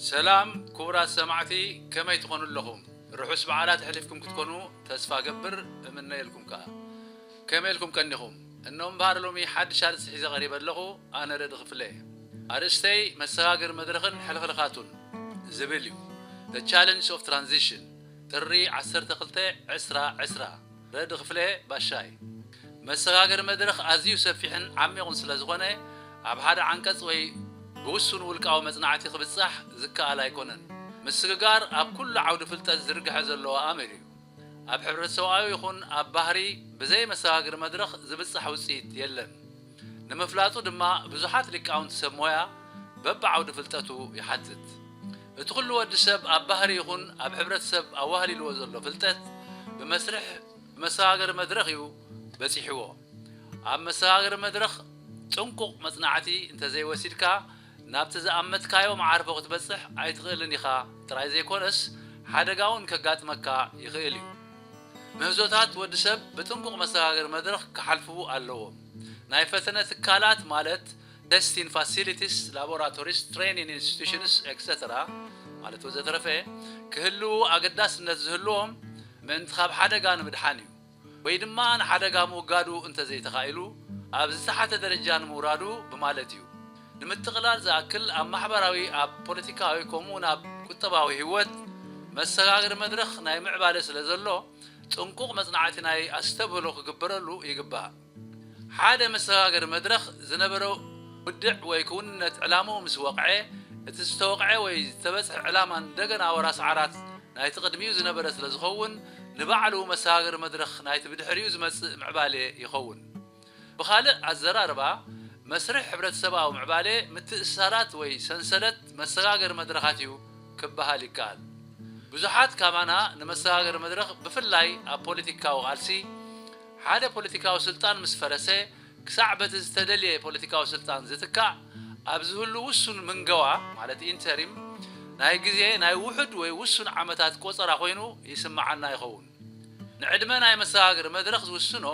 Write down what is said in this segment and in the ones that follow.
ሰላም ክቡራት ሰማዕቲ፣ ከመይ ትኾኑ ኣለኹም? ርሑስ በዓላት ኣሕሊፍኩም ክትኮኑ ተስፋ ገብር፣ እምነየልኩም ከኣ። ከመይ ኢልኩም ቀኒኹም? እኖ እምበኣር ሎሚ ሓድሽ ኣርእስቲ ሒዘ ቀሪበ ኣለኹ። ኣነ ረዲ ክፍለ። ኣርእስተይ መሰጋገሪ መድረኽን ሕልኽልኻቱን ዝብል እዩ። The Challenge of Transition፣ ጥሪ ዓሰርተ ክልተ ዕስራ ዕስራ። ረዲ ክፍለ ባሻይ። መሰጋገሪ መድረኽ ኣዝዩ ሰፊሕን ዓሚቑን ስለ ዝኾነ፣ ኣብ ሓደ ዓንቀጽ ወይ ብውሱን ውልቃዊ መጽናዕቲ ክብጻሕ ዝከኣል ኣይኮነን። ምስግጋር ኣብ ኩሉ ዓውዲ ፍልጠት ዝርግሐ ዘሎ ኣምር እዩ። ኣብ ሕብረተሰባዊ ይኹን ኣብ ባህሪ ብዘይ መሰጋገሪ መድረኽ ዝብጻሕ ውጽኢት የለን። ንምፍላጡ ድማ ብዙሓት ሊቃውንቲ ሰብ ሞያ በብዓውዲ ፍልጠቱ ይሓትት። እቲ ኩሉ ወዲ ሰብ ኣብ ባህሪ ይኹን ኣብ ሕብረተሰብ ኣዋህሊልዎ ዘሎ ፍልጠት ብመስርሕ ብመሰጋገሪ መድረኽ እዩ በጺሕዎ። ኣብ መሰጋገሪ መድረኽ ጥንቁቕ መጽናዕቲ እንተዘይወሲድካ፣ ናብቲ ዝኣመትካዮ መዓርፎ ክትበጽሕ ኣይትኽእልን ኢኻ ጥራይ ዘይኮነስ፣ ሓደጋ እውን ከጋጥመካ ይኽእል እዩ። ምህዞታት ወዲ ሰብ ብጥንቁቕ መሰጋገሪ መድረኽ ክሓልፉ ኣለዎም። ናይ ፈተነ ትካላት ማለት testing facilities፣ laboratories፣ training institutions፣ et cetera ማለት ወዘተረፈ ክህልዉ ኣገዳስነት ዝህልዎም ምእንቲ ካብ ሓደጋ ንምድሓን እዩ። ወይ ድማ ንሓደጋ ምውጋዱ እንተዘይተኻኢሉ፣ ኣብ ዝተሓተ ደረጃ ንምውራዱ ብማለት እዩ። ንምጥቕላል ዝኣክል፣ ኣብ ማሕበራዊ፣ ኣብ ፖለቲካዊ፣ ከምኡውን ኣብ ቁጠባዊ ህይወት መሰጋገሪ መድረኽ ናይ ምዕባለ ስለ ዘሎ፣ ጥንቁቕ መጽናዕቲ ናይ ኣስተብህሎ ክግበረሉ ይግባእ። ሓደ መሰጋገሪ መድረኽ ዝነበረ ውድዕ ወይ ክውንነት ዕላምኡ ምስ ወቕዐ፣ እቲ ዝተወቕዐ ወይ ዝተበጽሐ ዕላማ እንደገና ወራስ ዓራት ናይቲ ቅድሚኡ ዝነበረ ስለ ዝኸውን፣ ንባዕሉ መሰጋገሪ መድረኽ ናይቲ ብድሕሪኡ ዝመጽእ ምዕባሌ ይኸውን። ብኻልእ ኣዘራርባ፣ መስርሕ ሕብረተሰባዊ ምዕባሌ ምትእስሳራት ወይ ሰንሰለት መሰጋገሪ መድረኻት እዩ ክበሃል ይከኣል። ብዙሓት ካባና ንመሰጋገሪ መድረኽ፣ ብፍላይ ኣብ ፖለቲካዊ ቃልሲ፣ ሓደ ፖለቲካዊ ስልጣን ምስ ፈረሰ፣ ክሳዕ በቲ ዝተደልየ ፖለቲካዊ ስልጣን ዝትካእ ኣብ ዝህሉ ውሱን ምንገዋ፣ ማለት ኢንተሪም፣ ናይ ግዜ ናይ ውሑድ ወይ ውሱን ዓመታት ቆጸራ ኮይኑ ይስምዓና ይኸውን። ንዕድመ ናይ መሰጋገሪ መድረኽ ዝውስኖ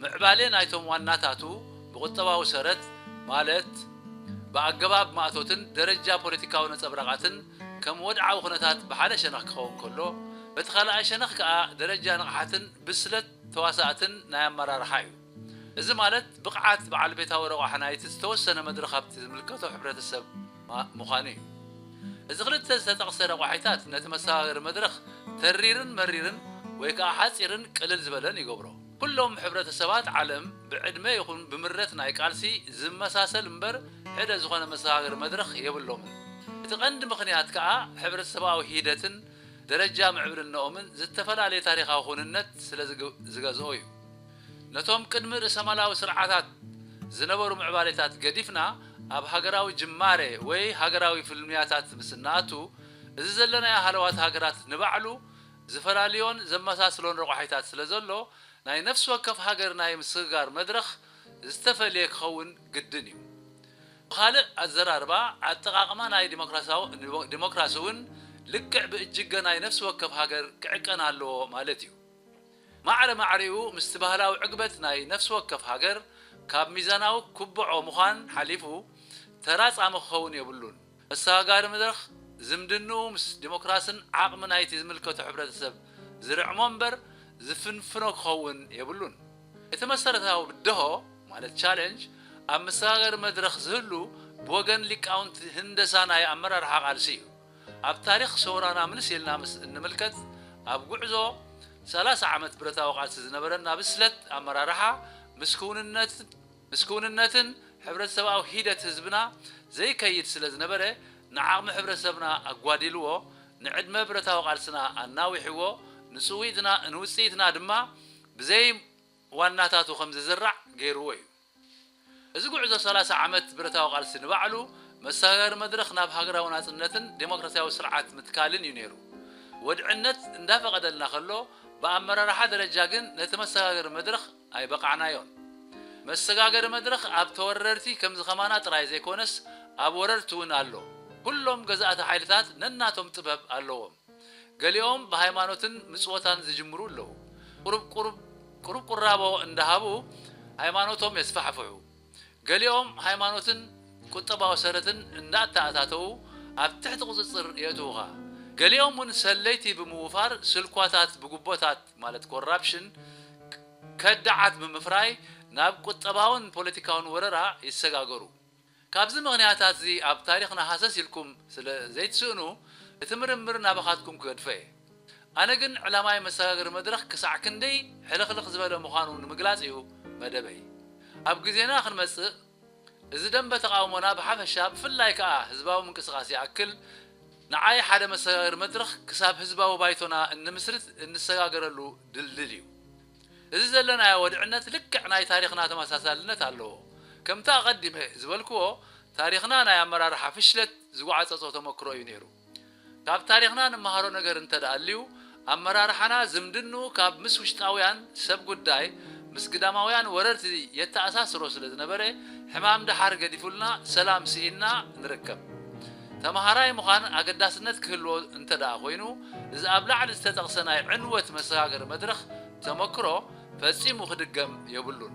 ምዕባሌ ናይቶም ዋናታቱ ብቁጠባዊ ሰረት፣ ማለት ብኣገባብ ማእቶትን ደረጃ ፖለቲካዊ ነጸብራቓትን ከም ወድዓዊ ኩነታት ብሓደ ሸነኽ ክኸውን ከሎ፣ በቲ ካልኣይ ሸነኽ ከኣ ደረጃ ንቕሓትን ብስለት ተዋሳእትን ናይ ኣመራርሓ እዩ። እዚ ማለት ብቕዓት በዓል ቤታዊ ረቋሒ ናይቲ ዝተወሰነ መድረኽ ኣብቲ ዝምልከቶ ሕብረተሰብ ማ-፣ ምዃኑ እዩ። እዚ ክልተ ዝተጠቕሰ ረቋሒታት ነቲ መሰጋገሪ መድረኽ ተሪርን መሪርን ወይ ከኣ ሓጺርን ቅልል ዝበለን ይገብሮ። ኩሎም ሕብረተሰባት ዓለም ብዕድመ ይኹን ብምረት ናይ ቃልሲ ዝመሳሰል እምበር ሕደ ዝኾነ መሰጋገሪ መድረኽ የብሎምን። እቲ ቀንዲ ምኽንያት ከኣ ሕብረተሰባዊ ሂደትን ደረጃ ምዕብልነኦምን ዝተፈላለየ ታሪኻዊ ክውንነት ስለ ዝግ-፣ ዝገዝኦ እዩ። ነቶም ቅድሚ ርእሰማላዊ ስርዓታት ዝነበሩ ምዕባሌታት ገዲፍና፣ ኣብ ሃገራዊ ጅማሬ ወይ ሃገራዊ ፍልምያታት ምስ እንኣቱ፣ እዚ ዘለናዮ ሃለዋት ሃገራት ንባዕሉ ዝፈላልዮን ዘመሳስሎን ረቋሒታት ስለ ዘሎ፣ ናይ ነፍሲ ወከፍ ሃገር ናይ ምስግጋር መድረኽ ዝተፈልየ ክኸውን ግድን እዩ። ብኻልእ ኣዘራርባ፣ ኣጠቓቕማ ናይ ዲሞክራሲያዊ-፣ ዲሞክራሲ እውን ልክዕ ብእጅገ ናይ ነፍሲ ወከፍ ሃገር ክዕቀን ኣለዎ ማለት እዩ። ማዕረ ማዕሪኡ ምስቲ ባህላዊ ዕግበት ናይ ነፍሲ ወከፍ ሃገር ካብ ሚዛናዊ ኩብዖ ምዃን ሓሊፉ ተራ ጻሚ ክኸውን የብሉን። መሰጋጋሪ መድረኽ ዝምድንኡ ምስ ዲሞክራስን ዓቕሚ ናይቲ ዝምልከቶ ሕብረተሰብ ዝርዕሞ እምበር ዝፍንፍኖ ክኸውን የብሉን። እቲ መሰረታዊ ብድሆ ማለት ቻለንጅ ኣብ መሰጋገሪ መድረኽ ዝህሉ ብወገን ሊቃውንቲ ህንደሳ ናይ ኣመራርሓ ቃልሲ እዩ። ኣብ ታሪኽ ሰውራና ምልስ ኢልና ምስ እንምልከት፣ ኣብ ጉዕዞ ሰላሳ ዓመት ብረታዊ ቃልሲ ዝነበረና ብስለት ኣመራርሓ ምስ ክውንነት፣ ምስ ክውንነትን ሕብረተሰባዊ ሂደት ህዝብና ዘይከይድ ስለ ዝነበረ፣ ንዓቕሚ ሕብረተሰብና ኣጓዲልዎ፣ ንዕድመ ብረታዊ ቃልስና ኣናዊሕዎ፣ ንጽውኢትና፣ ንውጽኢትና ድማ ብዘይ ዋናታቱ ከም ዝዝራዕ ገይርዎ እዩ። እዚ ጉዕዞ ሰላሳ ዓመት ብረታዊ ቃልሲ ንባዕሉ መሰጋገሪ መድረኽ ናብ ሃገራዊ ናጽነትን ዴሞክራሲያዊ ስርዓት ምትካልን እዩ ነይሩ። ወድዕነት እንዳፈቐደልና ከሎ፣ ብኣመራርሓ ደረጃ ግን ነቲ መሰጋገሪ መድረኽ ኣይበቓዕናዮን። መሰጋገሪ መድረኽ ኣብ ተወረርቲ ከምዚ ከማና ጥራይ ዘይኮነስ፣ ኣብ ወረርቲ እውን ኣሎ። ኩሎም ገዛእቲ ሓይልታት ነናቶም ጥበብ ኣለዎም። ገሊኦም ብሃይማኖትን ምጽወታን ዝጅምሩ ኣለዉ። ቁሩብ ቁሩብ፣ ቁሩብ ቁራቦ እንዳሃቡ ሃይማኖቶም የስፋሕፍሑ። ገሊኦም ሃይማኖትን ቁጠባዊ ሰረትን እንዳተኣታተዉ ኣብ ትሕቲ ቁጽጽር የእትዉኻ። ገሊኦም እውን ሰለይቲ ብምውፋር ስልኳታት ብጉቦታት ማለት ኮራፕሽን ከዳዓት ብምፍራይ ናብ ቁጠባውን ፖለቲካውን ወረራ ይሰጋገሩ። ካብዚ ምኽንያታት እዚ ኣብ ታሪኽና ሃሰስ ኢልኩም ስለ ዘይትስእኑ እቲ ምርምር ናባኻትኩም ክገድፎ እየ። ኣነ ግን ዕላማይ መሰጋገሪ መድረኽ ክሳዕ ክንደይ ሕልኽልኽ ዝበለ ምዃኑ ንምግላጽ እዩ መደበይ። ኣብ ግዜና ክንመጽእ እዚ ደንበ ተቓውሞና ብሓፈሻ ብፍላይ ከኣ ህዝባዊ ምንቅስቓስ ይኣክል ንዓይ ሓደ መሰጋገሪ መድረኽ ክሳብ ህዝባዊ ባይቶና እንምስርት እንሰጋገረሉ ድልድል እዩ። እዚ ዘለናዮ ወድዕነት ልክዕ ናይ ታሪኽና ተመሳሳልነት ኣለዎ። ከምቲ ኣቐዲመ ዝበልክዎ ታሪኽና ናይ ኣመራርሓ ፍሽለት ዝጓዕጸጾ ተመክሮ እዩ ነይሩ። ካብ ታሪኽና ንመሃሮ ነገር እንተ ደኣ ኣልዩ ኣመራርሓና ዝምድንኡ ካብ ምስ ውሽጣውያን ሰብ ጉዳይ ምስ ግዳማውያን ወረርቲ የተኣሳስሮ ስለ ዝነበረ ሕማም ደሓር ገዲፉልና ሰላም ስኢንና ንርከብ። ተመሃራይ ምዃን ኣገዳስነት ክህልዎ እንተ ደኣ ኮይኑ እዚ ኣብ ላዕሊ ዝተጠቕሰ ናይ ዕንወት መሰጋገሪ መድረኽ ተመክሮ ፈጺሙ ክድገም የብሉን።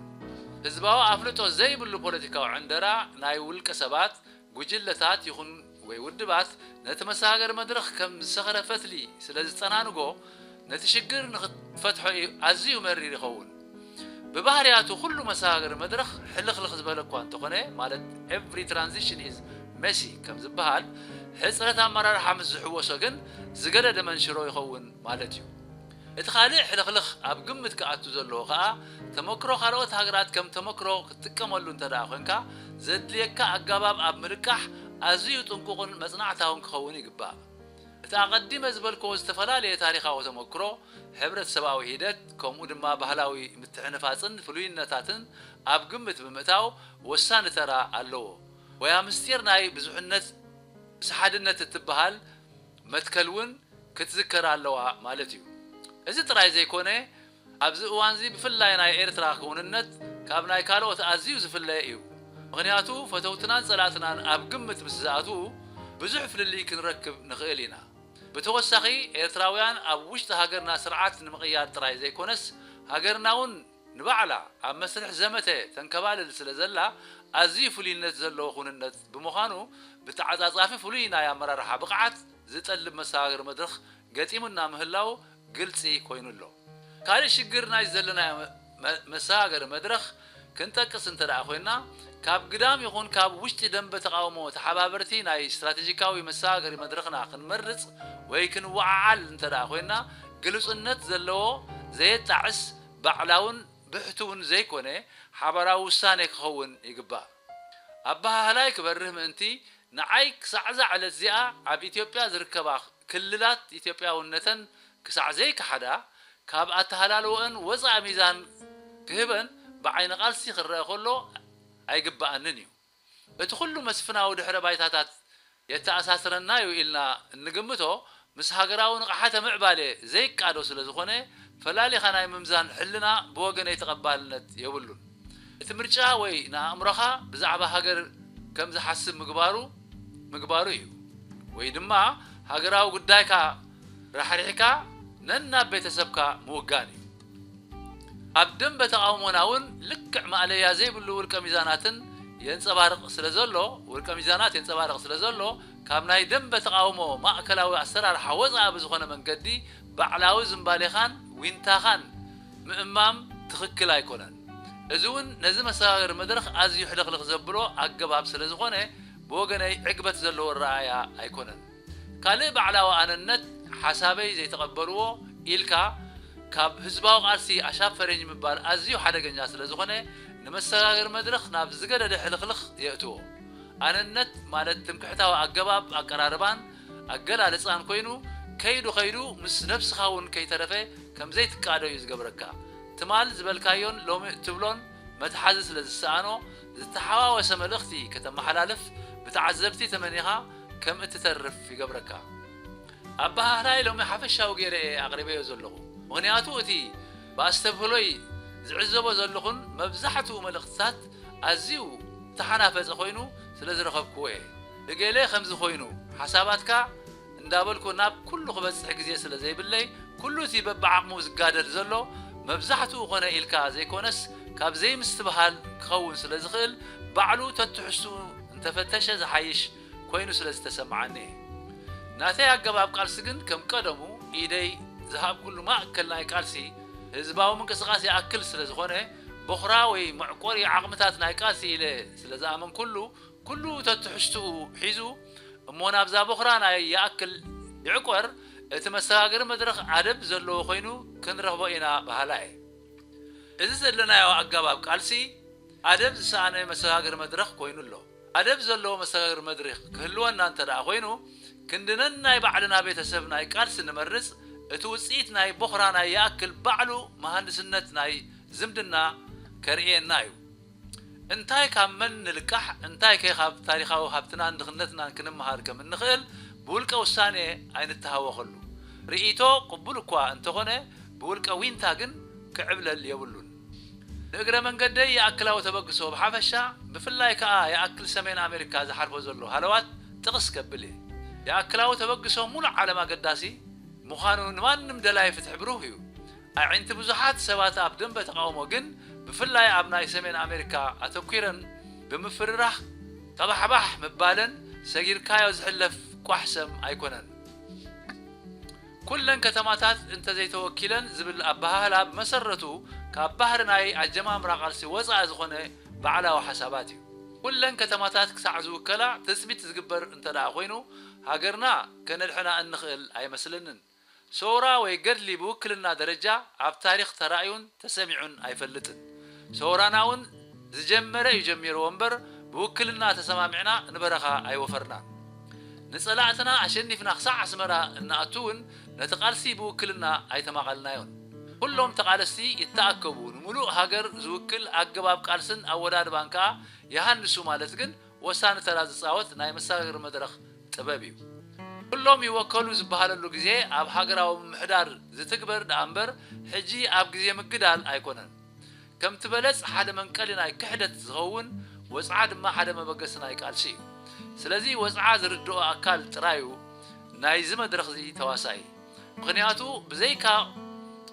ህዝባዊ ኣፍልጦ ዘይብሉ ፖለቲካዊ ዕንደራ ናይ ውልቀ ሰባት፣ ጉጅለታት ይኹን ወይ ውድባት ነቲ መሰጋገሪ መድረኽ ከም ዝሰኸረ ፈትሊ ስለ ዝጸናንጎ ነቲ ሽግር ንኽትፈትሖ ኣዝዩ መሪር ይኸውን። ብባህርያቱ ኩሉ መሰጋገሪ መድረኽ ሕልኽልኽ ዝበለ እኳ እንተኾነ ማለት every transition is messy ከም ዝበሃል ሕጽረት ኣመራርሓ ምስ ዝሕወሶ ግን ዝገደደ መንሽሮ ይኸውን ማለት እዩ። እቲ ካልእ ሕልኽልኽ ኣብ ግምት ክኣቱ ዘለዎ ከኣ ተመክሮ ካልኦት ሃገራት ከም ተመክሮ ክትጥቀመሉ እንተ ደኣ ኮንካ ዘድልየካ ኣጋባብ ኣብ ምልቃሕ ኣዝዩ ጥንቁቕን መጽናዕታውን ክኸውን ይግባእ። እቲ ኣቐዲመ ዝበልክዎ ዝተፈላለየ ታሪኻዊ ተመክሮ ሕብረተሰባዊ ሂደት ከምኡ ድማ ባህላዊ ምትሕንፋጽን ፍሉይነታትን ኣብ ግምት ብምእታው ወሳኒ ተራ ኣለዎ። ወያ ምስጢር ናይ ብዙሕነት ምስ ሓድነት እትበሃል መትከል እውን ክትዝከር ኣለዋ ማለት እዩ። እዚ ጥራይ ዘይኮነ ኣብዚ እዋንዚ ብፍላይ ናይ ኤርትራ ክውንነት ካብ ናይ ካልኦት ኣዝዩ ዝፍለ እዩ። ምኽንያቱ ፈተውትናን ጸላእትናን ኣብ ግምት ምስ ዝኣትዉ ብዙሕ ፍልልይ ክንረክብ ንኽእል ኢና። ብተወሳኺ ኤርትራውያን ኣብ ውሽጢ ሃገርና ስርዓት ንምቕያር ጥራይ ዘይኮነስ ሃገርና እውን ንባዕላ ኣብ መስርሕ ዘመተ ተንከባልል ስለ ዘላ ኣዝዩ ፍሉይነት ዘለዎ ኩንነት ብምዃኑ ብተዓጻጻፊ ፍሉይ ናይ ኣመራርሓ ብቕዓት ዝጠልብ መሰጋገሪ መድረኽ ገጢሙና ምህላው ግልጺ ኮይኑ ኣሎ። ካልእ ሽግር ናይ ዘለናዮ መ- መሰጋገሪ መድረኽ ክንጠቅስ እንተ ደኣ ኮይና ካብ ግዳም ይኹን ካብ ውሽጢ ደንበ ተቓውሞ ተሓባበርቲ ናይ ስትራቴጂካዊ መሰጋገሪ መድረኽና ክንመርጽ ወይ ክንወዓዓል እንተ ደኣ ኮይና ግሉጽነት ዘለዎ ዘየጣዕስ ባዕላውን ብሕቱውን ዘይኮነ ሓባራዊ ውሳኔ ክኸውን ይግባእ። ኣበሃህላይ ክበርህ ምእንቲ ንዓይ ክሳዕ እዛ ዕለት እዚኣ ኣብ ኢትዮጵያ ዝርከባ ክልላት ኢትዮጵያውነተን ክሳዕ ዘይከሓዳ ካብ ኣተሃላልወአን ወፃኢ ሚዛን ክህበን ብዓይኒ ቃልሲ ክረአ ከሎ ኣይግበኣንን እዩ። እቲ ኩሉ መስፍናዊ ድሕረ ባይታታት የተኣሳስረና እዩ ኢልና እንግምቶ ምስ ሃገራዊ ንቕሓተ ምዕባሌ ዘይቃዶ ስለ ዝኾነ ፈላሊኻ ናይ ምምዛን ሕልና ብወገነይ ተቐባልነት የብሉን። እቲ ምርጫ ወይ ንኣእምሮኻ ብዛዕባ ሃገር ከም ዝሓስብ ምግባሩ ምግባሩ እዩ። ወይ ድማ ሃገራዊ ጉዳይካ ራሕሪሕካ ነናብ ቤተሰብካ ምውጋን እዩ። ኣብ ደንበ ተቓውሞና እውን ልክዕ ማእለያ ዘይብሉ ውልቀ ሚዛናትን የንጸባርቕ ስለ ዘሎ ውልቀ ሚዛናት የንጸባርቕ ስለ ዘሎ ካብ ናይ ደንበ ተቓውሞ ማእከላዊ ኣሰራርሓ ወፃኢ ብዝኾነ መንገዲ ባዕላዊ ዝንባሌኻን ዊንታኻን ምእማም ትኽክል ኣይኮነን። እዚ እውን ነዚ መሰጋገሪ መድረኽ ኣዝዩ ሕልኽልኽ ዘብሎ ኣገባብ ስለ ዝኾነ ብወገነይ ዕግበት ዘለዎ ኣረኣእያ ኣይኮነን። ካልእ ባዕላዊ ኣነነት ሓሳበይ ዘይተቐበልዎ ኢልካ ካብ ህዝባዊ ቃልሲ ኣሻፈረኝ ምባል ኣዝዩ ሓደገኛ ስለ ዝኾነ ንመሰጋገሪ መድረኽ ናብ ዝገደደ ሕልኽልኽ የእትዎ። ኣነነት ማለት ትምክሕታዊ ኣገባብ ኣቀራርባን ኣገላልጻን ኮይኑ ከይዱ ከይዱ ምስ ነብስኻ እውን ከይተረፈ ከም ዘይትቃዶ እዩ ዝገብረካ። ትማል ዝበልካዮን ሎሚ እትብሎን መትሓዚ ስለ ዝሰኣኖ ዝተሓዋወሰ መልእኽቲ ከተመሓላልፍ ብተዓዘብቲ ተመኒኻ ከም እትተርፍ ይገብረካ። ኣበሃህላይ ሎሚ ሓፈሻዊ ገይረ እየ ኣቕሪበዮ ዘለኹ። ምኽንያቱ እቲ ብኣስተብህሎይ ዝዕዘቦ ዘለኹን መብዛሕትኡ መልእኽትታት ኣዝዩ ዝተሓናፈጸ ኮይኑ ስለ ዝረኸብክዎ እየ። እገሌ ከምዚ ኮይኑ ሓሳባትካ እንዳበልኩ ናብ ኩሉ ክበጽሕ ግዜ ስለ ዘይብለይ ኩሉ እቲ በብዓቕሙ ዝጋደል ዘሎ መብዛሕትኡ ኮነ ኢልካ ዘይኮነስ ካብ ዘይምስትብሃል ክኸውን ስለ ዝኽእል ባዕሉ ተትሕዝትኡ እንተፈተሸ ዝሓይሽ ኮይኑ ስለ ዝተሰምዓኒ እየ። ናተይ ኣገባብ ቃልሲ ግን ከም ቀደሙ ኢደይ ዝሃብኩሉ ማእከል ናይ ቃልሲ ህዝባዊ ምንቅስቓስ ይኣክል ስለ ዝኾነ፣ ቦኽራ ወይ መዕቆሪ ዓቕምታት ናይ ቃልሲ ኢለ ስለ ዝኣመንኩሉ፣ ኩሉ ተትሕዝትኡ ሒዙ እሞ ናብዛ ቦኽራ ናይ ይኣክል ይዕቆር፣ እቲ መሰጋገሪ መድረኽ ኣደብ ዘለዎ ኮይኑ ክንረኽቦ ኢና በሃላይ እየ። እዚ ዘለናዮ ኣገባብ ቃልሲ ኣደብ ዝሰኣነ መሰጋገሪ መድረኽ ኮይኑ ኣሎ። ኣደብ ዘለዎ መሰጋገሪ መድረኽ ክህልወና እንተ ደኣ ኮይኑ፣ ክንዲ ነናይ ባዕልና ቤተሰብ ናይ ቃልሲ ንመርጽ፣ እቲ ውጽኢት ናይ ቦኽራ ናይ ይኣክል ባዕሉ መሃንድስነት ናይ ዝምድና ከርእየና እዩ። እንታይ ካብ መን ንልቃሕ፣ እንታይ ከ ካብ ታሪኻዊ ሃብትናን ድኽነትናን ክንመሃር ከም እንኽእል ብውልቀ ውሳኔ ኣይንተሃወኸሉ። ርእይቶ ቅቡል እኳ እንተኾነ፣ ብውልቀ ዊንታ ግን ክዕብለል የብሉን። ንእግረ መንገደይ ይኣክላዊ ተበግሶ ብሓፈሻ፣ ብፍላይ ከኣ ይኣክል ሰሜን ኣሜሪካ ዝሓልፎ ዘሎ ሃለዋት ጥቕስ ከብል እየ። ይኣክላዊ ተበግሶ ሙሉእ ዓለም ኣገዳሲ ምዃኑ ንማንም ደላይ ፍትሒ ብሩህ እዩ። ኣዒንቲ ብዙሓት ሰባት ኣብ ደንበ ተቓውሞ ግን፣ ብፍላይ ኣብ ናይ ሰሜን ኣሜሪካ ኣተኲረን ብምፍርራህ ቀባሕባሕ ምባለን ሰጊርካዮ ዝሕለፍ ቋሕ ሰም ኣይኮነን። ኩለን ከተማታት እንተዘይተወኪለን ዝብል ኣበሃህላ ብመሰረቱ ካብ ባህሪ ናይ ኣጀማምራ ቃልሲ ወጻኢ ዝኾነ ባዕላዊ ሓሳባት እዩ። ኩለን ከተማታት ክሳዕ ዝውከላ ትጽቢት ዝግበር እንተ ደኣ ኮይኑ፣ ሃገርና ከነድሕና እንኽእል ኣይመስለንን። ሰውራ ወይ ገድሊ ብውክልና ደረጃ ኣብ ታሪኽ ተራእዩን ተሰሚዑን ኣይፈልጥን። ሰውራና እውን ዝጀመረ እዩ ጀሚርዎ እምበር፣ ብውክልና ተሰማሚዕና ንበረኻ ኣይወፈርናን። ንጸላእትና ኣሸኒፍና ክሳዕ ኣስመራ እንኣቱ እውን ነቲ ቃልሲ ብውክልና ኣይተማቐልናዮን። ኩሎም ተቓለስቲ ይተኣከቡ፣ ንምሉእ ሃገር ዝውክል ኣገባብ ቃልስን ኣወዳድባን ከኣ ይሃንሱ ማለት ግን ወሳኒ ተራ ዝጻወት ናይ መሰጋገሪ መድረኽ ጥበብ እዩ። ኩሎም ይወከሉ ዝበሃለሉ ግዜ ኣብ ሃገራዊ ምምሕዳር ዝትግበር ደኣ እምበር፣ ሕጂ ኣብ ግዜ ምግዳል ኣይኮነን። ከምቲ በለጽ ሓደ መንቀሊ ናይ ክሕደት ዝኸውን፣ ወጽዓ ድማ ሓደ መበገሲ ናይ ቃልሲ እዩ። ስለዚ ወጽዓ ዝርድኦ ኣካል ጥራዩ ናይዚ መድረኽዚ ተዋሳኢ። ምኽንያቱ ብዘይካ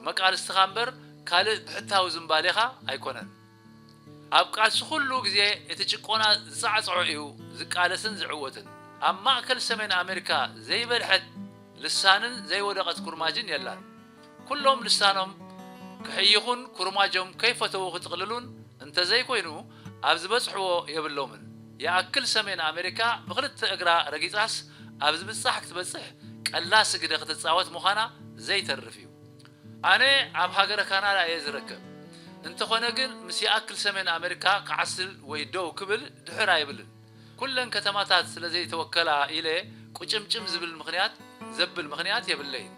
መቃልስትኻ እምበር ካልእ ብሕታዊ ዝምባሌኻ ኣይኮነን። ኣብ ቃልሲ ኩሉ ግዜ እቲ ጭቆና ዝጻዕጽዖ እዩ ዝቃለስን ዝዕወትን። ኣብ ማእከል ሰሜን ኣሜሪካ ዘይበልሐት ልሳንን ዘይወደቐት ኩርማጅን የላን። ኩሎም ልሳኖም ክሕይኹን ኩርማጆም ከይፈተዉ ክጥቕልሉን እንተዘይኮይኑ ኣብ ዝበጽሕዎ የብሎምን። ይኣክል ሰሜን ኣሜሪካ ብኽልተ እግራ ረጊጻስ ኣብ ዝብጻሕ ክትበጽሕ ቀላሲ ግደ ክትጻወት ምዃና ዘይተርፍ እዩ። ኣነ ኣብ ሃገረ ካናዳ እየ ዝርከብ። እንተኾነ ግን ምስ ይኣክል ሰሜን ኣሜሪካ ክዓስል ወይ ደው ክብል ድሕር ኣይብልን። ኩለን ከተማታት ስለ ዘይተወከላ ኢለ ቁጭምጭም ዝብል ምኽንያት ዘብል ምኽንያት የብለይን።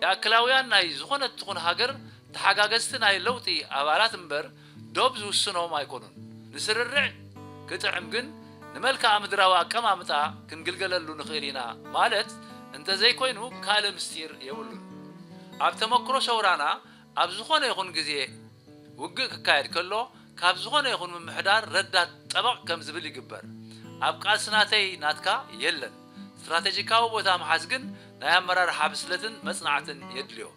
ይኣክላውያን ናይ ዝኾነት ትኹን ሃገር ተሓጋገዝቲ ናይ ለውጢ ኣባላት እምበር ዶብ ዝውስኖም ኣይኮኑን። ንስርርዕ ክጥዕም ግን ንመልክኣ ምድራዊ ኣቀማምጣ ክንግልገለሉ ንኽእል ኢና ማለት እንተዘይኮይኑ ካልእ ምስጢር የብሉን። ኣብ ተመክሮ ሰውራና ኣብ ዝኾነ ይኹን ግዜ ውግእ ክካየድ ከሎ ካብ ዝኾነ ይኹን ምምሕዳር ረዳት ጠበቕ ከም ዝብል ይግበር። ኣብ ቃልሲ ናተይ ናትካ የለን። ስትራቴጂካዊ ቦታ ምሓዝ ግን ናይ ኣመራርሓ ብስለትን መጽናዕትን የድልዮ።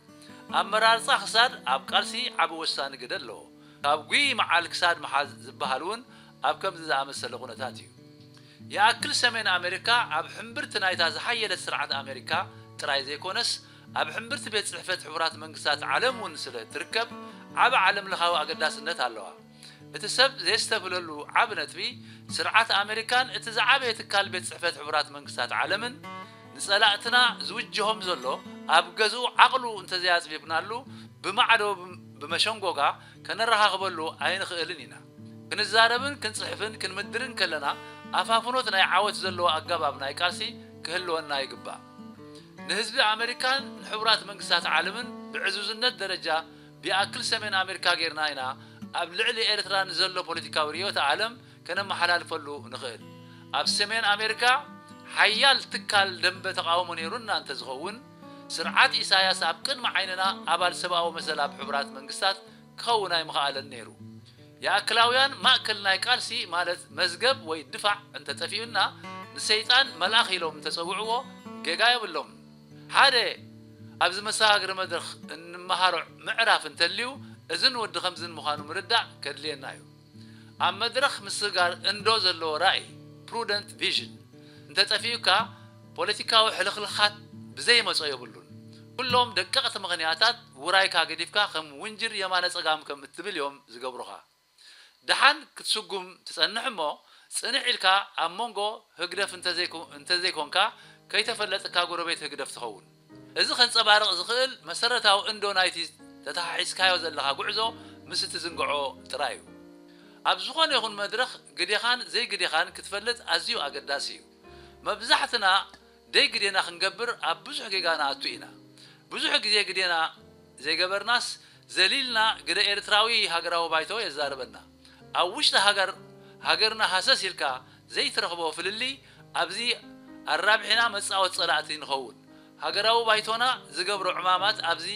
ኣመራርጻ ክሳድ ኣብ ቃልሲ ዓቢ ወሳኒ ግደ ኣለዎ። ካብ ጉይ መዓል ክሳድ ምሓዝ ዝበሃል እውን ኣብ ከምዚ ዝኣመሰለ ኩነታት እዩ። ይኣክል ሰሜን ኣሜሪካ ኣብ ሕምብርቲ ናይታ ዝሓየለት ስርዓት ኣሜሪካ ጥራይ ዘይኮነስ፣ ኣብ ሕምብርቲ ቤት ጽሕፈት ሕቡራት መንግስታት ዓለም እውን ስለ ትርከብ ዓቢ ዓለም ለኻዊ ኣገዳስነት ኣለዋ። እቲ ሰብ ዘየስተብህለሉ ዓቢ ነጥቢ፣ ስርዓት ኣሜሪካን እቲ ዝዓበየ ትካል ቤት ጽሕፈት ሕቡራት መንግስታት ዓለምን ንጸላእትና ዝውጅሆም ዘሎ ኣብ ገዝኡ ዓቕሉ እንተዘይኣጽቢብናሉ ብማዕዶ ብመሸንጎጋ ከነረኻኽበሉ ኣይንኽእልን ኢና። ክንዛረብን ክንጽሕፍን ክንምድርን ከለና ኣፋፍኖት ናይ ዓወት ዘለዎ ኣገባብ ናይ ቃልሲ ክህልወና ይግባእ። ንህዝቢ ኣመሪካን ንሕቡራት መንግስታት ዓለምን ብዕዙዝነት ደረጃ ብይኣክል ሰሜን ኣሜሪካ ጌርና ኢና ኣብ ልዕሊ ኤርትራ ንዘሎ ፖለቲካዊ ርእዮተ ዓለም ከነመሓላልፈሉ ንኽእል። ኣብ ሰሜን ኣሜሪካ ሓያል ትካል ደንበ ተቓውሞ ነይሩና እንተዝኸውን፣ ስርዓት ኢሳያስ ኣብ ቅድሚ ዓይንና ኣባል ሰብኣዊ መሰል ኣብ ሕቡራት መንግስታት ክኸውን ኣይምኸኣለን ነይሩ። ይኣክላውያን ማእከል ናይ ቃልሲ ማለት መዝገብ ወይ ድፋዕ እንተጠፊኡና ንሰይጣን መልኣኽ ኢሎም እንተጸውዕዎ ጌጋ የብሎምን። ሓደ ኣብዚ መሰጋገሪ መድረኽ እንመሃሮ ምዕራፍ እንተልዩ እዝን ወዲ ከምዝን ምዃኑ ምርዳእ ከድልየና እዩ። ኣብ መድረኽ ምስግጋር እንዶ ዘለዎ ራእይ፣ ፕሩደንት ቪዥን፣ እንተጠፊኡካ፣ ፖለቲካዊ ሕልኽልኻት ብዘይ መጾ የብሉን። ኩሎም ደቀቕቲ ምኽንያታት ውራይካ ገዲፍካ ከም ውንጅር የማነ ጸጋም ከም እትብል እዮም ዝገብሩኻ። ደሓን ክትስጉም ትጸንሕ እሞ፣ ጽንዕ ኢልካ ኣብ መንጎ ህግደፍ እንተዘይኮ-፣ እንተዘይኮንካ፣ ከይተፈለጥካ ጎረቤት ህግደፍ ትኸውን። እዚ ከንጸባርቕ ዝኽእል መሰረታዊ እንዶ ናይቲ ተተሓሒዝካዮ ዘለኻ ጉዕዞ ምስ እትዝንግዖ ጥራይ እዩ። ኣብ ዝኾነ ይኹን መድረኽ ግዴኻን ዘይግዴኻን ክትፈልጥ ኣዝዩ ኣገዳሲ እዩ። መብዛሕትና ደይ ግዴና ክንገብር ኣብ ብዙሕ ጌጋ ንኣቱ ኢና። ብዙሕ ግዜ ግዴና ዘይገበርናስ ዘሊልና ግደ ኤርትራዊ ሃገራዊ ባይቶ የዛርበና። ኣብ ውሽጢ ሃገር፣ ሃገርና ሃሰስ ኢልካ ዘይትረኽቦ ፍልልይ ኣብዚ ኣራብሒና መጻወት ጸላእቲ ንኸውን። ሃገራዊ ባይቶና ዝገብሮ ዕማማት ኣብዚ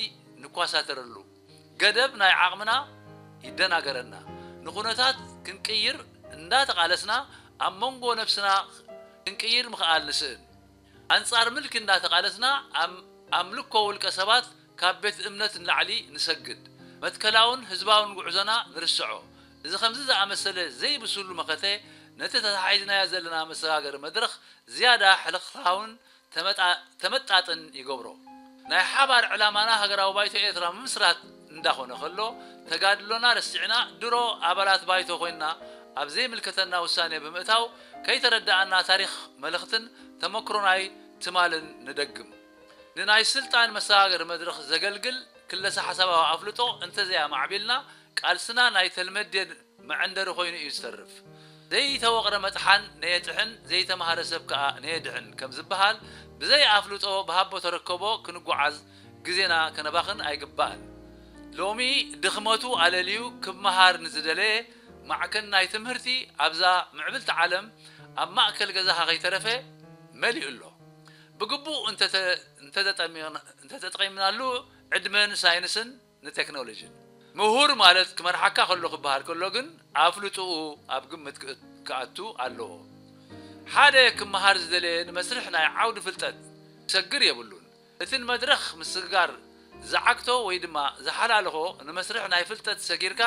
ንኳሳተረሉ። ገደብ ናይ ዓቕምና ይደናገረና። ንኹነታት ክንቅይር እንዳተቓለስና ኣብ መንጎ ነብስና ክንቅይር ምኽኣል ንስእን። ኣንጻር ምልኪ እንዳተቓለስና ኣም-፣ ኣምልኮ ውልቀ ሰባት ካብ ቤት እምነት ንላዕሊ ንሰግድ። መትከላውን ህዝባውን ጉዕዞና ንርስዖ። እዚ ከምዚ ዝኣመሰለ ዘይብሱሉ መኸተ ነቲ ተታሒዝናዮ ዘለና መሰጋገሪ መድረኽ ዝያዳ ሕልኽላውን ተመጣ-፣ ተመጣጥን ይገብሮ። ናይ ሓባር ዕላማና ሃገራዊ ባይቶ ኤርትራ ምምስራት እንዳኾነ ከሎ፣ ተጋድሎና ረሲዕና ድሮ ኣባላት ባይቶ ኮይንና ኣብ ዘይምልከተና ውሳኔ ብምእታው ከይተረዳኣና ታሪኽ መልኽትን ተመክሮ ናይ ትማልን ንደግም። ንናይ ስልጣን መሰጋገሪ መድረኽ ዘገልግል ክለሳ ሓሳባዊ ኣፍልጦ እንተዘይኣማዕቢልና፣ ቃልስና ናይ ተልመዴን መዐንደሪ ኮይኑ እዩ ዝተርፍ። ዘይተወቕረ መጥሓን ነየጥሕን፣ ዘይተምሃረ ሰብ ከኣ ነየድሕን ከም ዝበሃል፣ ብዘይ ኣፍልጦ ብሃቦ ተረከቦ ክንጓዓዝ ግዜና ከነባኽን ኣይግባእን። ሎሚ ድኽመቱ ኣለልዩ ክመሃር ንዝደለየ፣ ማዕከን ናይ ትምህርቲ ኣብዛ ምዕብልቲ ዓለም ኣብ ማእከል ገዛኻ ከይተረፈ መሊኡ ኣሎ። ብግቡእ እንተተ-፣ እንተተጠሚቕና-፣ እንተተጠቒምናሉ፣ ዕድመን ሳይንስን ንቴክኖሎጂን። ምሁር ማለት ክመርሓካ ከሎ ክበሃል ከሎ ግን ኣፍልጥኡ ኣብ ግምት ክእ-፣ ክኣቱ ኣለዎ። ሓደ ክመሃር ዝደለየ ንመስርሕ ናይ ዓውዲ ፍልጠት ክሰግር የብሉን። እቲ ንመድረኽ ምስግጋር ዝዓግቶ ወይ ድማ ዝሓላልኾ ንመስርሕ ናይ ፍልጠት ሰጊርካ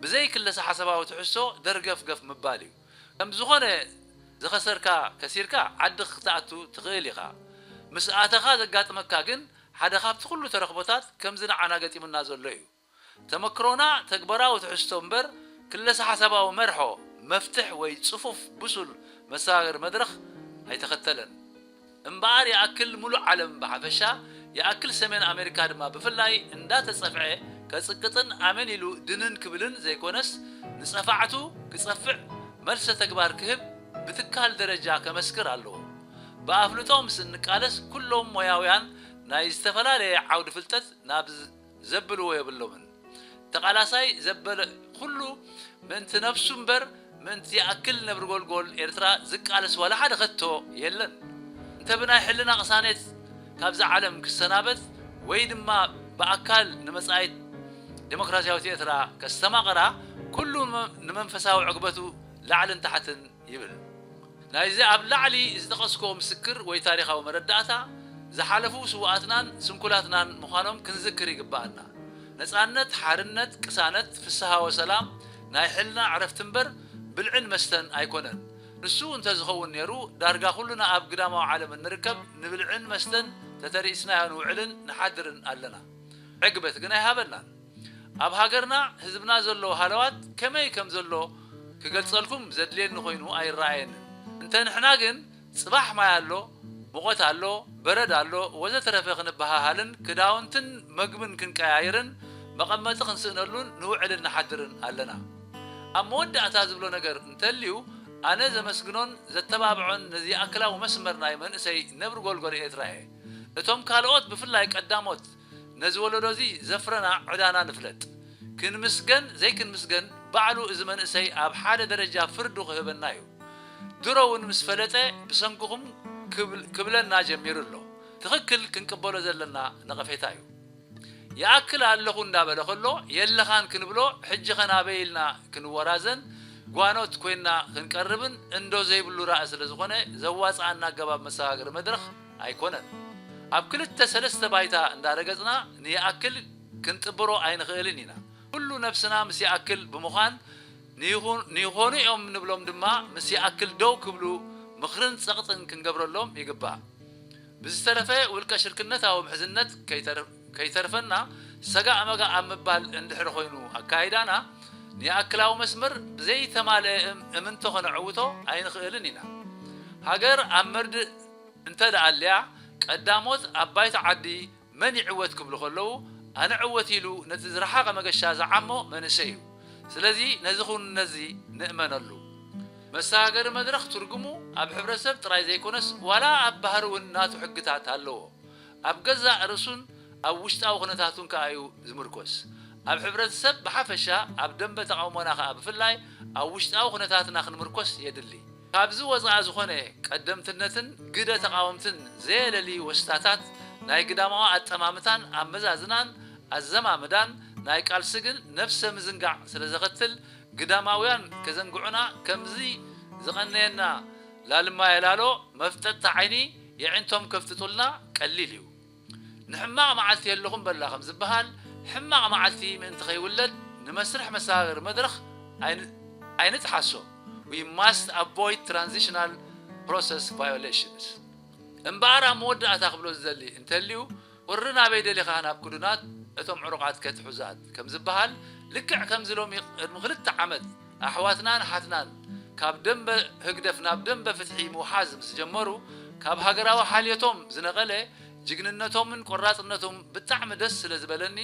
ብዘይ ክለሳ ሓሳባዊ ትሕዝቶ ደርገፍገፍ ምባል እዩ። ከም ዝኾነ ዝኸሰርካ ከሲርካ ዓዲ ክትኣቱ ትኽእል ኢኻ። ምስ ኣተኻ ዘጋጥመካ ግን ሓደ ካብቲ ኩሉ ተረኽቦታት ከምዚ ንዓና ገጢሙና ዘሎ እዩ። ተመክሮና ተግባራዊ ትሕዝቶ እምበር ክለሳ ሓሳባዊ መርሖ፣ መፍትሕ ወይ ጽፉፍ ብሱል መሰጋገሪ መድረኽ ኣይተኸተለን። እምበኣር ይኣክል ሙሉእ ዓለም ብሓፈሻ፣ ይኣክል ሰሜን ኣሜሪካ ድማ ብፍላይ እንዳተጸፍዐ ከጽቅጥን ኣመን ኢሉ ድንን ክብልን ዘይኮነስ፣ ንጸፋዕቱ ክጸፍዕ መልሰ ተግባር ክህብ ብትካል ደረጃ ከመስክር ኣለዎ። ብኣፍልጦ ምስ እንቃለስ ኩሎም ሞያውያን ናይ ዝተፈላለየ ዓውዲ ፍልጠት ናብ ዘብልዎ የብሎምን። ተቓላሳይ ዘበለ ኩሉ ምእንቲ ነብሱ እምበር ምእንቲ ይኣክል ነብሪ ጎልጎል ኤርትራ ዝቃለስ ዋላ ሓደ ከቶ የለን። እንተ ብናይ ሕልና ቅሳኔት ካብዛ ዓለም ክሰናበት ወይ ድማ ብኣካል ንመጻኢት ዴሞክራሲያዊት ኤርትራ ከስተማቕራ ኩሉ ንመ-፣ ንመንፈሳዊ ዕግበቱ ላዕልን ታሕትን ይብል። ናይዚ ኣብ ላዕሊ ዝጠቐስክዎ ምስክር ወይ ታሪኻዊ መረዳእታ፣ ዝሓለፉ ስዉኣትናን ስንኩላትናን ምዃኖም ክንዝክር ይግብኣና። ነጻነት፣ ሓርነት፣ ቅሳነት፣ ፍስሃ ወሰላም፣ ናይ ሕልና ዕረፍቲ እምበር ብልዕን መስተን ኣይኮነን። ንሱ እንተዝኸውን ነይሩ፣ ዳርጋ ኩልና ኣብ ግዳማዊ ዓለም እንርከብ ንብልዕን መስተን ተተሪእስናዮ ንውዕልን ንሓድርን ኣለና። ዕግበት ግን ኣይሃበናን። ኣብ ሃገርና ህዝብና ዘሎ ሃለዋት ከመይ ከም ዘሎ ክገልጸልኩም ዘድልየኒ ኮይኑ ኣይረኣየንን። እንተ ንሕና ግን ጽባሕ ማይ ኣሎ፣ ሙቐት ኣሎ፣ በረድ ኣሎ፣ ወዘተረፈ ክንበሃሃልን ክዳውንትን መግብን ክንቀያይርን መቐመጢ ክንስእነሉን ንውዕልን ንሓድርን ኣለና። ኣብ መወዳእታ ዝብሎ ነገር እንተልዩ፣ ኣነ ዘመስግኖን ዘተባብዖን ነዚ ይኣክላዊ መስመር ናይ መንእሰይ ነብሪ ጎልጎል ኤርትራ እየ። እቶም ካልኦት ብፍላይ ቀዳሞት ነዚ ወለዶ እዚ ዘፍረና ዕዳና ንፍለጥ። ክንምስገን ዘይክንምስገን ባዕሉ እዚ መንእሰይ ኣብ ሓደ ደረጃ ፍርዱ ክህበና እዩ። ድሮ እውን ምስ ፈለጠ ብሰንክኹም ክብል-፣ ክብለና ጀሚሩ ኣሎ። ትኽክል ክንቅበሎ ዘለና ነቐፌታ እዩ። ይኣክል ኣለኹ እንዳበለ ከሎ የለኻን ክንብሎ ሕጂ ኸ ናበይ ኢልና ክንወራዘን ጓኖት ኮይንና ክንቀርብን እንዶ ዘይብሉ ራእይ ስለ ዝኾነ ዘዋጽኣና ኣገባብ መሰጋገሪ መድረኽ ኣይኮነን። ኣብ ክልተ ሰለስተ ባይታ እንዳረገጽና ንይኣክል ክንጥብሮ ኣይንኽእልን ኢና። ኩሉ ነብስና ምስ ይኣክል ብምዃን ንይኹን-፣ ንይኾኑ እዮም ንብሎም ድማ ምስ ይኣክል ደው ክብሉ ምኽርን ጸቕጥን ክንገብረሎም ይግባእ። ብዝተረፈ ውልቀ ሽርክነታዊ ምሕዝነት ከይተር-፣ ከይተርፈና ሰጋእ መጋእ ኣብ ምባል እንድሕር ኮይኑ ኣካይዳና፣ ንይኣክላዊ መስመር ብዘይተማልአ እም-፣ እምንቶ ከነዕውቶ ኣይንኽእልን ኢና። ሃገር ኣብ መርድእ እንተ ደኣ ኣልያ፣ ቀዳሞት ኣብ ባይታ ዓዲ መን ይዕወት ክብሉ ከለዉ፣ ኣነ ዕወት ኢሉ ነቲ ዝረሓቐ መገሻ ዝዓሞ መንእሰይ እዩ። ስለዚ ነዚ ኩነትዚ ንእመነሉ። መሰጋገሪ መድረኽ ትርጉሙ ኣብ ሕብረተሰብ ጥራይ ዘይኮነስ፣ ዋላ ኣብ ባህሪ እውን ናቱ ሕግታት ኣለዎ። ኣብ ገዛእ ርእሱን ኣብ ውሽጣዊ ኩነታቱን ከኣ እዩ ዝምርኮስ። ኣብ ሕብረተሰብ ብሓፈሻ፣ ኣብ ደንበ ተቓውሞና ከኣ ብፍላይ፣ ኣብ ውሽጣዊ ኩነታትና ክንምርኮስ የድሊ። ካብዚ ወጻኢ ዝኾነ ቀደምትነትን ግደ ተቓወምትን ዘየለሊ ወስታታት ናይ ግዳማዊ ኣጠማምታን ኣመዛዝናን ኣዘማምዳን ናይ ቃልሲ ግን ነፍሰ ምዝንጋዕ ስለ ዘኸትል፣ ግዳማውያን ከዘንግዑና ከምዚ ዝቐነየና ላልማ የላሎ መፍጠጥቲ ዓይኒ የዒንቶም ከፍጥጡልና ቀሊል እዩ። ንሕማቕ መዓልቲ የለኹም በላ ከም ዝበሃል፣ ሕማቕ መዓልቲ ምእንቲ ከይውለድ ንመስርሕ መሰጋገሪ መድረኽ ኣይን-፣ ኣይንጥሓሶ። We must avoid transitional process violations። እምበኣር ኣብ መወዳእታ ክብሎ ዝደሊ እንተልዩ፣ ቁሪ ናበይ ደሊኻ ናብ ክዱናት እቶም ዕሩቓት ከትሑዛት ከም ዝበሃል፣ ልክዕ ከምዚ ሎሚ ቅድሚ ክልተ ዓመት ኣሕዋትናን ኣሓትናን ካብ ደንበ ህግደፍ ናብ ደንበ ፍትሒ ምውሓዝ ምስ ጀመሩ፣ ካብ ሃገራዊ ሓልዮቶም ዝነቐለ ጅግንነቶምን ቆራጽነቶም ብጣዕሚ ደስ ስለ ዝበለኒ፣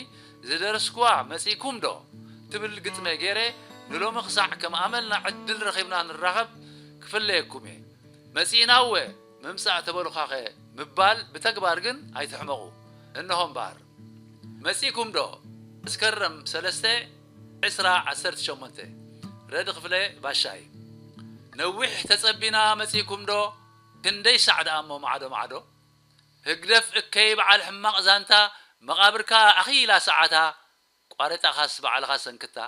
ዝደረስኩዋ መጺእኩም ዶ ትብል ግጥመ ገይረ፣ ንሎሚ ክሳዕ ከም ኣመልና ዕድል ረኺብና ንራኸብ ክፍለየኩም እየ። መጺእና እወ፣ ምምጻእ ተበሉኻኸ ምባል ብተግባር ግን ኣይትሕመቑ። እንሆ እምበኣር። መጺእኩም ዶ? መስከረም ሰለስተ፣ ዕስራ ዓሰርተ ሸሞንተ። ረዲ ክፍለ ባሻይ። ነዊሕ ተጸቢና መጺእኩም ዶ? ክንደይ ሳዕ ደኣ እሞ ማዕዶ ማዕዶ? ህግደፍ እከይ በዓል ሕማቕ ዛንታ፣ መቓብርካ ኣኺላ ሰዓታ፣ ቋሬጣኻስ ባዕልኻ ሰንክታ።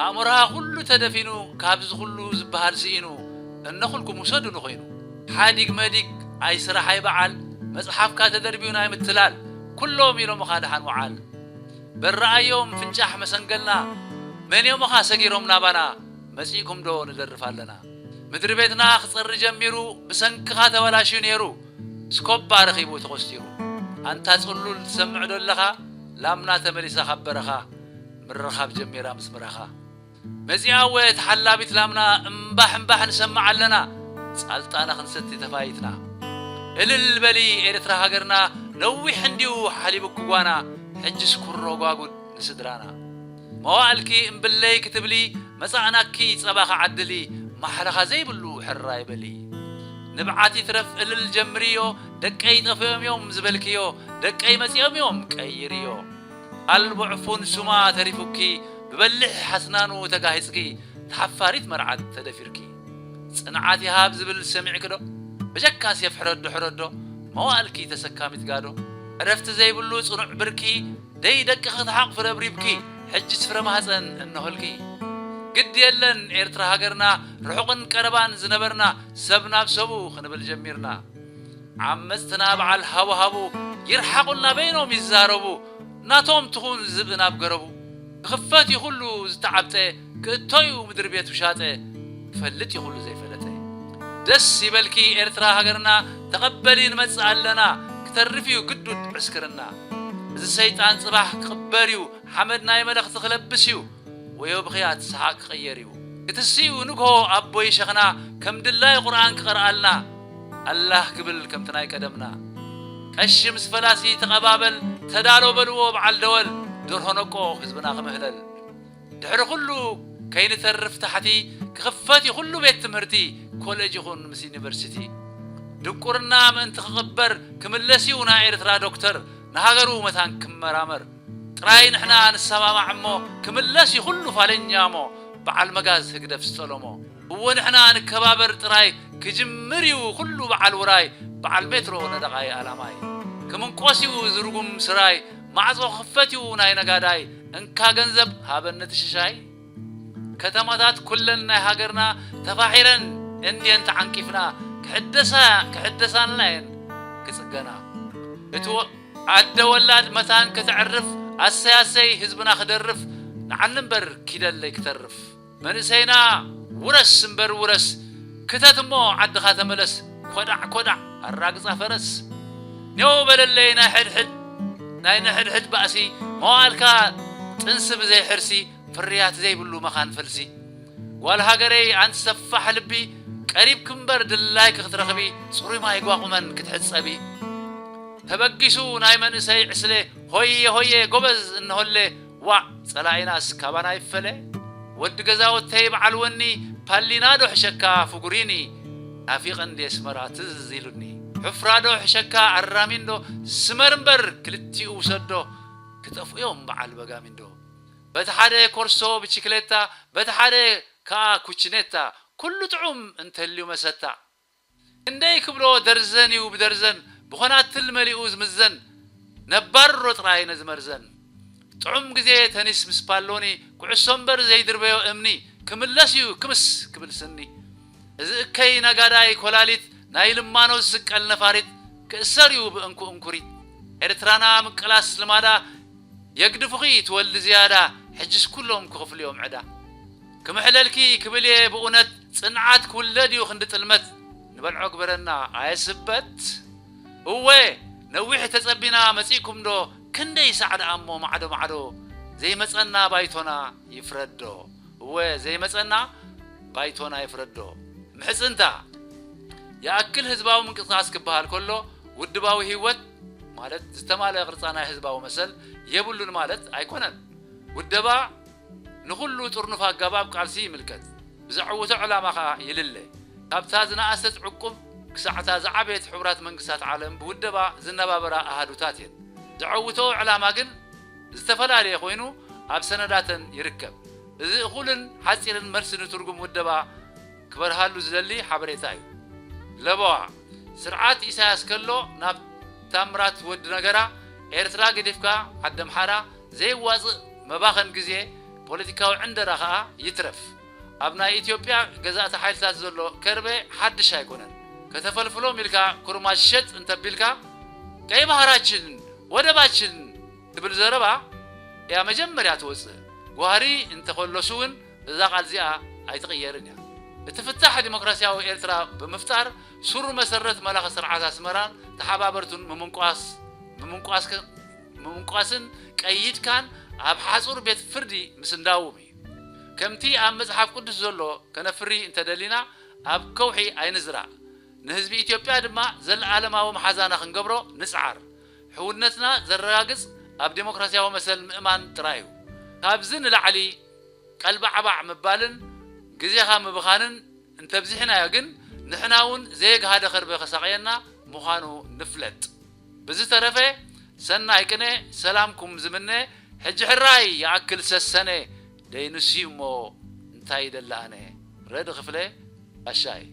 ኣእምሮኻ ኩሉ ተደፊኑ፣ ካብዚ ኩሉ ዝበሃል ስኢኑ፣ እነኹልኩም ውሰዱኒ ኮይኑ። ሓዲግ መዲግ፣ ኣይ ስራሕ ኣይ በዓል፣ መጽሓፍካ ተደርብዩ ናይ ምትላል፣ ኩሎም ኢሎምኻ ደሓን ወዓል። በረኣዮም ፍንጫሕ መሰንገልና፣ መን እዮምኻ ሰጊሮም ናባና፣ መጺእኩም ዶ ንደርፍ ኣለና። ምድሪ ቤትና ክጸሪ ጀሚሩ፣ ብሰንክኻ ተበላሽዩ ነይሩ፣ ስኮባ ረኺቡ ተኾስቲሩ። ኣንታ ጽሉል ትሰምዕ ዶ ኣለኻ፣ ላምና ተመሊሳ ካብ በረኻ፣ ምርኻብ ጀሚራ ምስ ምራኻ። መጺኣ እወ ተሓላቢት ላምና፣ እምባሕ እምባሕ ንሰምዕ ኣለና፣ ጻልጣና ክንሰቲ ተፋይትና። እልል በሊ ኤርትራ ሃገርና፣ ነዊሕ እንድዩ ሓሊቡኪ ጓና፣ ሕጅስ ኩሮ ጓጉድ ንስድራና። መዋእልኪ እምብለይ ክትብሊ፣ መጻእናኪ ጸባኺ ዓድሊ፣ ማሕለኻ ዘይብሉ ሕራይ በሊ። ንብዓት ይትረፍ እልል ጀምርዮ፣ ደቀይ ጠፊኦም እዮም ዝበልክዮ፣ ደቀይ መጺኦም እዮም ቀይርዮ። ኣልቦ ዕፉን ሱማ ተሪፉኪ፣ ብበሊሕ ሓስናኑ ተጋሂጽኪ፣ ተሓፋሪት መርዓት ተደፊርኪ። ጽንዓት ይሃብ ዝብል ሰሚዕኪ ዶ? ብጀካ ሴፍ ሕረዶ ሕረዶ፣ መዋእልኪ ተሰካሚት ጋዶ። ዕረፍቲ ዘይብሉ ጽኑዕ ብርኪ፣ ደይ ደቅኺ ክትሓቕፊ ረብሪብኪ፣ ሕጂ ስፍረ ማህጸን እነሆልኪ። ግድ የለን ኤርትራ ሃገርና፣ ርሑቕን ቀረባን ዝነበርና፣ ሰብ ናብ ሰቡ ክንብል ጀሚርና። ዓመጽትና በዓል ሃቡሃቡ፣ ይርሓቑልና በይኖም ይዛረቡ፣ ናቶም ትኹን ዝብኢ ናብ ገረቡ። ክኽፈት እዩ ኩሉ ዝተዓብጠ፣ ክእቶ እዩ ምድሪ ቤት ውሻጠ፣ ክፈልጥ እዩ ኩሉ ዘይፈለጠ። ደስ ይበልኪ ኤርትራ ሃገርና፣ ተቐበሊ ንመጽእ ኣለና፣ ክተርፍ እዩ ግዱድ ዕስክርና። እዚ ሰይጣን ጽባሕ ክቕበር እዩ፣ ሓመድ ናይ መለኽቲ ክለብስ እዩ፣ ወዮ ብኽያት ሰሓቕ ክቕየር እዩ። ክትስኡ ንግሆ ኣቦይ ሸኽና፣ ከም ድላይ ቁርኣን ክቐርኣልና፣ ኣላህ ክብል ከምቲ ናይ ቀደምና። ቀሺ ምስ ፈላሲ ተቐባበል፣ ተዳሎ በልዎ በዓል ደወል፣ ደርሆ ነቆ ህዝብና ክምህለል። ድሕሪ ኩሉ ከይንተርፍ ታሕቲ፣ ክኽፈት እዩ ኩሉ ቤት ትምህርቲ፣ ኮሌጅ ይኹን ምስ ዩኒቨርሲቲ። ድንቁርና ምእንቲ ክቕበር፣ ክምለስ እዩ ናይ ኤርትራ ዶክተር፣ ንሃገሩ መታን ክመራመር። ጥራይ ንሕና ንሰማማዕ እሞ፣ ክምለስ እዩ ኩሉ ፋለኛ እሞ፣ በዓል መጋዝ ህግደፍ ዝጠለሞ። እወ ንሕና ንከባበር ጥራይ፣ ክጅምር እዩ ኩሉ በዓል ውራይ፣ በዓል ሜትሮ ነደቓይ ኣላማይ። ክምንቆስ እዩ ዝርጉም ስራይ፣ ማዕጾ ክኽፈት እዩ ናይ ነጋዳይ፣ እንካ ገንዘብ ሃበኒ እቲ ሽሻይ። ከተማታት ኩለን ናይ ሃገርና ተፋሒረን እንድየን ተዓንቂፍና፣ ክሕደሳ-፣ ክሕደሳልና እየን ክጽገና። እቲ ወ-፣ ኣደ ወላድ መታን ከተዕርፍ፣ ኣሰይ ኣሰይ ህዝብና ክደርፍ፣ ንዓኒ እምበር ኪደለይ ክተርፍ። መንእሰይና ውረስ እምበር ውረስ፣ ክተት እሞ ዓድኻ ተመለስ፣ ኮዳዕ ኮዳዕ ኣራግጻ ፈረስ። ኔው በለለይ ናይ ሕድሕድ፣ ናይ ንሕድሕድ ባእሲ፣ መዋእልካ ጥንሲ ብዘይ ሕርሲ፣ ፍርያት ዘይብሉ መኻን ፈልሲ። ጓል ሃገረይ ኣንቲ ሰፋሕ ልቢ፣ ቀሪብኪ እምበር ድላይኪ ክትረኽቢ፣ ጽሩይ ማይ ጓቑመን ክትሕጸቢ። ተበጊሱ ናይ መንእሰይ ዕስለ፣ ሆየ ሆየ ጎበዝ እንሆለ፣ ዋዕ ጸላኢናስ ካባና ይፈለ። ወዲ ገዛውተይ በዓል ወኒ፣ ፓሊና ዶ ሕሸካ ፍጉሪኒ፣ ናፊቐ እንዴ ኣስመራ ትዝ ኢሉኒ። ሑፍራ ዶ ሕሸካ ኣራሚንዶ፣ ስመር እምበር ክልቲኡ ውሰዶ፣ ክጠፍኡዮም በዓል በጋሚንዶ። በቲ ሓደ ኮርሶ ብችክሌታ፣ በቲ ሓደ ከኣ ኩችኔታ፣ ኩሉ ጥዑም እንተልዩ መሰታ። ክንደይ ክብሎ ደርዘን እዩ ብደርዘን፣ ብኾናትል መሊኡ ዝምዘን፣ ነባር ሮ ጥራይ ነዚ መርዘን። ጥዑም ግዜ ተኒስ ምስ ፓሎኒ፣ ኩዕሶ እምበር ዘይድርበዮ እምኒ፣ ክምለስ እዩ ክምስ ክብል ስኒ። እዚ እከይ ነጋዳይ ኮላሊት፣ ናይ ልማኖ ዝስቀል ነፋሪት፣ ክእሰር እዩ ብእንኩ እንኩሪት። ኤርትራና ምቅላስ ልማዳ፣ የግድፉኺ ትወልዲ ዝያዳ፣ ሕጅስ ኩሎም ክኽፍሉ እዮም ዕዳ። ክምሕለልኪ ክብል እየ ብእውነት፣ ጽንዓት ክውለድ እዩ ክንዲ ጥልመት፣ ንበልዖ ግበረና ኣየስበት። እወ ነዊሕ ተጸቢና መጺእኩም ዶ፣ ክንደይ ሳዕ ደኣ እሞ ማዕዶ ማዕዶ፣ ዘይመጸና ባይቶና ይፍረዶ። እወ ዘይመጸና ባይቶና ይፍረዶ። ምሕጽንታ ይኣክል ህዝባዊ ምንቅስቃስ ክበሃል ከሎ ውድባዊ ህይወት ማለት ዝተማልአ ቅርጻ ናይ ህዝባዊ መሰል የብሉን ማለት ኣይኮነን። ውደባ ንኹሉ ጥርኑፍ ኣገባብ ቃልሲ ይምልከት፣ ብዘዕውቶ ዕላማ ኸኣ ይልለ። ካብታ ዝነኣሰት ዕቁብ ክሳዕታ ዝዓበየት ሕቡራት መንግስታት ዓለም ብውደባ ዝነባበራ ኣሃዱታት እየን። ዘዕውቶ ዕላማ ግን ዝተፈላለየ ኮይኑ ኣብ ሰነዳተን ይርከብ። እዚ እኹልን ሓጺርን መልሲ ንትርጉም ውደባ ክበርሃሉ ዝደሊ ሓበሬታ እዩ። ለበዋ፣ ስርዓት ኢሳያስ ከሎ ናብ ታምራት ወዲ ነገራ፣ ኤርትራ ገዲፍካ ዓዲ ኣምሓራ፣ ዘይዋጽእ መባኸን ግዜ፣ ፖለቲካዊ ዕንደራ ኸኣ ይትረፍ። ኣብ ናይ ኢትዮጵያ ገዛእቲ ሓይልታት ዘሎ ከርቤ ሓድሽ ኣይኮነን። ከተፈልፍሎም ኢልካ ኩርማጅ ሸጥ እንተቢልካ፣ ቀይ ባህራችን ወደባችን ትብል ዘረባ እያ መጀመርያ ትወጽእ። ጓህሪ እንተኸለሱ እውን እዛ ቃል እዚኣ ኣይትቕየርን እያ። እቲ ፍታሕ ዲሞክራሲያዊ ኤርትራ ብምፍጣር፣ ሱር መሰረት መላኺ ስርዓት ኣስመራን ተሓባበርቱን ምምንቋስ፣ ምምንቋስከ-፣ ምምንቋስን ቀይድካን ኣብ ሓጹር ቤት ፍርዲ ምስንዳዎም እዩ። ከምቲ ኣብ መጽሓፍ ቅዱስ ዘሎ ከነፍሪ እንተደሊና፣ ኣብ ከውሒ ኣይንዝራእ። ንህዝቢ ኢትዮጵያ ድማ ዘለኣለማዊ መሓዛና ክንገብሮ ንጽዓር። ሕውነትና ዘረጋግጽ ኣብ ዴሞክራሲያዊ መሰል ምእማን ጥራይ እዩ። ካብዚ ንላዕሊ ቀልባዕባዕ ምባልን ግዜኻ ምብኻንን እንተብዚሕናዮ ግን፣ ንሕና እውን ዘየግሃደ ከርቤ ከሳቕየና ምዃኑ ንፍለጥ። ብዝተረፈ፣ ሰናይ ቅነ፣ ሰላምኩም ዝምነ፣ ሕጂ ሕራይ ይኣክል ሰሰነ፣ ደይኑሲ እሞ እንታይ ይደሊ ኣነ? ረዲ ክፍለ፣ ባሻይ።